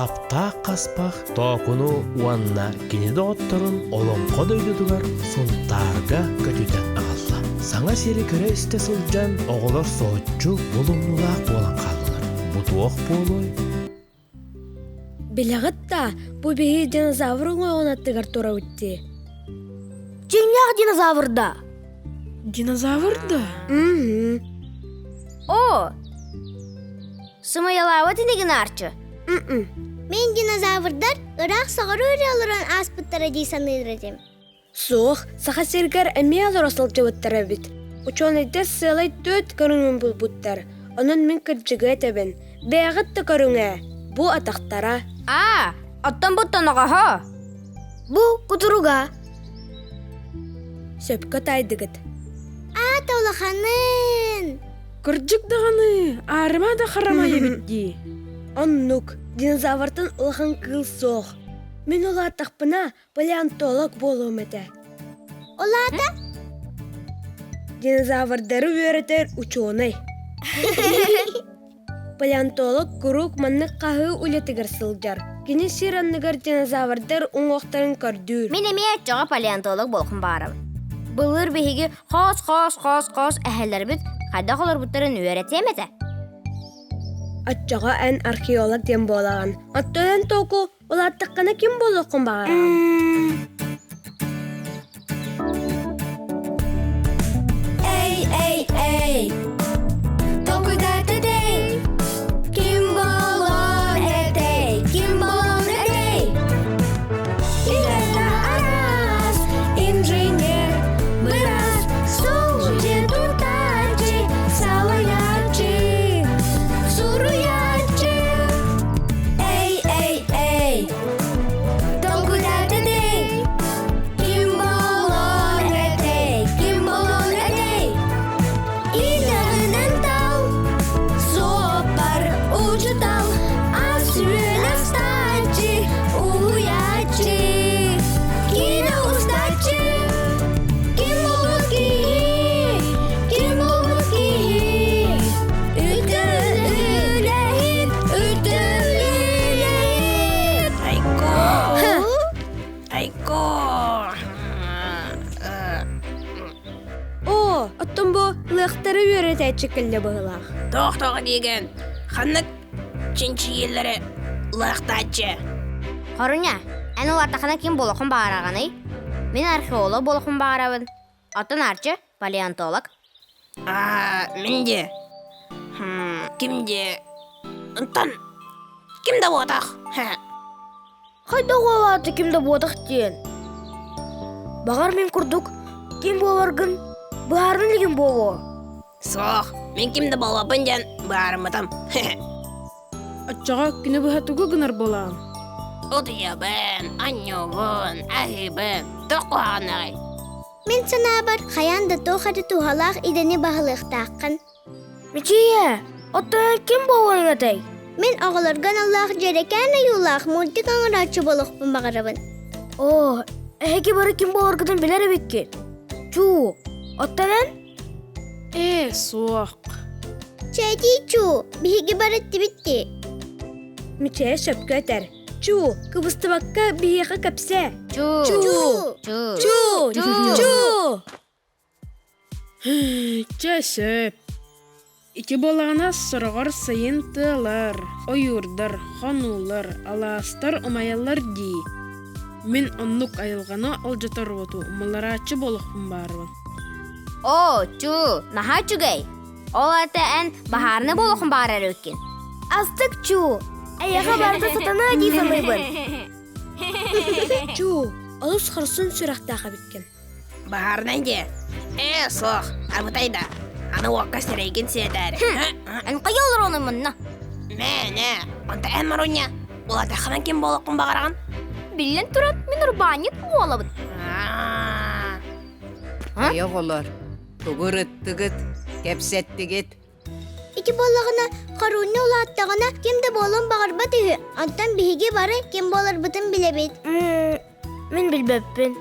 Аптаах хаспах Тоокуну уонна кини доҕотторун олоҥхо дойдутугар Сунтаарга көтүтэн аҕалла. Саҥа сири көрө-истэ сылдьан оҕолор соһуччу булумнулаах буолан хааллылар. Бу туох буолуой? Билэҕит да, бу биһи динозавр уҥуоҕун аттыгар турабыт дии. Дьиҥнээх динозавр да? Динозавр да? Мм. О, сымыйалаабат инигин Арчы. Мм. Мин динозаврдар ыраах соҕуруу эрэ олорон ааспыттара дии саныыр этим. Суох, Саха сиригэр эмиэ олоро сылдьыбыттар эбит. Учуонайдар сыалай түөрт көрүҥүн булбуттар. Онон мин кырдьыгы этэбин. Бэйэҕит да көрүҥ ээ, бу атахтара. Аа, оттон бу тоноҕоһо. Бу кутуруга. Сөпкө таайдыгыт. Аата улаханын! Кырдьык даҕаны, аарыма да харамай эбит дии. Оннук, динозавртан улахан кыыл суох. Мин улааттахпына, палеонтолог буолуом этэ. Ол аата? Динозаврдары үөрэтэр учуонай. Палеонтолог куруук маннык хаһыы үлэтигэр сылдьар. Кини сир анныгар динозаврдар уҥуохтарын көрдүүр. Мин эмиэ оччоҕо палеонтолог буолуохпун баҕарабын. Былыр биһиги хоос-хоос-хоос-хоос эһэлэрбит хайдах олорбуттарын үөрэтиэм этэ. Оччоҕо эн археолог диэн буолаҕын. Оттон эн Току Улааттаххына ким буолуоххун баҕараҕын? Эй, эй, эй, толкуйда today. Ким болон этэй, ким болон этэй? Идета араас, инженер, быраас, суолдьут тутааччы, салайааччы, суруйааччы. Эй, эй, эй, толкуйда today. Ким болон этэй, ким болон этэй? Идэҕинэн тал, суоппар, учутал, ас-үөл астааччы, уһуйааччы, киинэ устааччы. Ким болбут киһи, ким болбут киһи? Үтүлүлэһит, үтүлүлэһит. Айко! Айко! Оо, оттон бу лыахтары үөрэтээччи кэллэ быһыылаах. Тоох-тоҕо диигин? Ханнык чинчийиилэри лыахтааччы? Хоруня, эн улааттаххына ким буолуоххун баҕараҕыный? Мин археолог буолуохпун баҕарабын. Оттон Арчы палеонтолог. Аа, мин де. Ким де? Онтон ким да буотах. Хайдах уолааты ким да буотах диэн? Баҕар мин курдук ким буоларгын быһааран илигин буолуо. Суох, мин ким да буолбаппын диэн быһаарыммытым. Оччоҕо күнү быһа тугу гынар буолаҕын? Утуйабын, анньуубун, аһыыбын, туох куһаҕанаҕый? Мин санаабар, хайаан да туох эрэ туһалаах идэни баһылыахтааххын. Мичийэ, оттон ким буолуоҥ этэй? Мин оҕолорго аналлаах дьэрэкээн ойуулаах мультик оҥорооччу буолуохпун баҕарабын. Оо, эһиги бары ким буоларгытын билэр эбиккит. Чуу, оттон эн? Ээ, суох. Чэйдии чуу, биһиги бары эттибит дии. Мичээ сөпкө этэр. Чуу, кыбыстыбакка биһиэхэ кэпсээ. Чуу. Чуу. Чуу. Чуу. Чуу. Чэ, сөп. Ити буоллаҕына сороҕор сайын тыалар, ойуурдар, хонуулар, алаастар умайаллар дии. Мин оннук айылҕаны алдьатар уоту умулларааччы буолуохпун баарбын. Оо, чуу, наһаа үчүгэй. Ол аата эн баһаарынай буолуоххун баҕарар эбиккин. Астык чуу, эйиэхэ барыта сатана дии саныыбын. Чуу, олус хорсун сүрэхтээх эбиккин. Баһаарынай диэ. Ээ, суох, абытай да. Аны уокка сирэйгин сиэтээри. Эн хайа олорону мунна? Мэ-нэ, онто эн Маруня, улаатаххына ким буолуоххун баҕараҕын? Биллэн туран, мин урбаанньыт буолабын. Хайа оҕолор, тугу ырыттыгыт, кэпсэттигит? Ити буоллаҕына, хоруунньа улааттаҕына ким да буолуон баҕарбат үһү. Онтон биһиги бары ким буоларбытын билэбит. Мин билбэппин.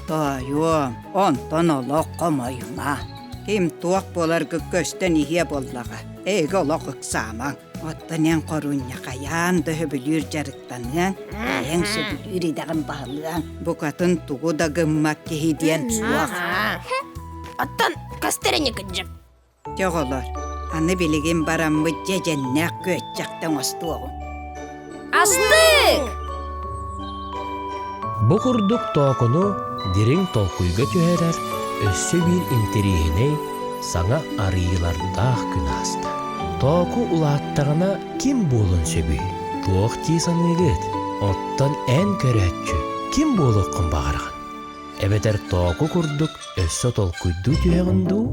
Тоойуом, онтон олох хомойума. Ким туох буоларгыт көстөн иһиэ буоллаҕа. Эйиги олох ыксаамаҥ. Оттон эн хорунньа хайаан да сөбүлүүр дьарыктаныаҥ, бэйэҥ сөбүлүүр идэҕин баһылыаҥ. Букатын тугу да гыммат киһи диэн суох. Оттон көстөр ини кырдьык. Дьэ оҕолор, аны билигин бараммыт дьэдьэннээх күөччэхтэ оҥостуоҕуҥ. Астык! Бу курдук тоокуну дириҥ толкуйга түһэрэр өссө биир интэриэһинэй саҥа арыйыылардаах күн ааста. Тооку улааттаҕына ким буолуон сөбүй? Туох дии саныыгыт? Оттон эн көрөөччү ким буолуоххун баҕараҕын? Эбэтэр тооку курдук өссө толкуйдуу түһэҕин дуу?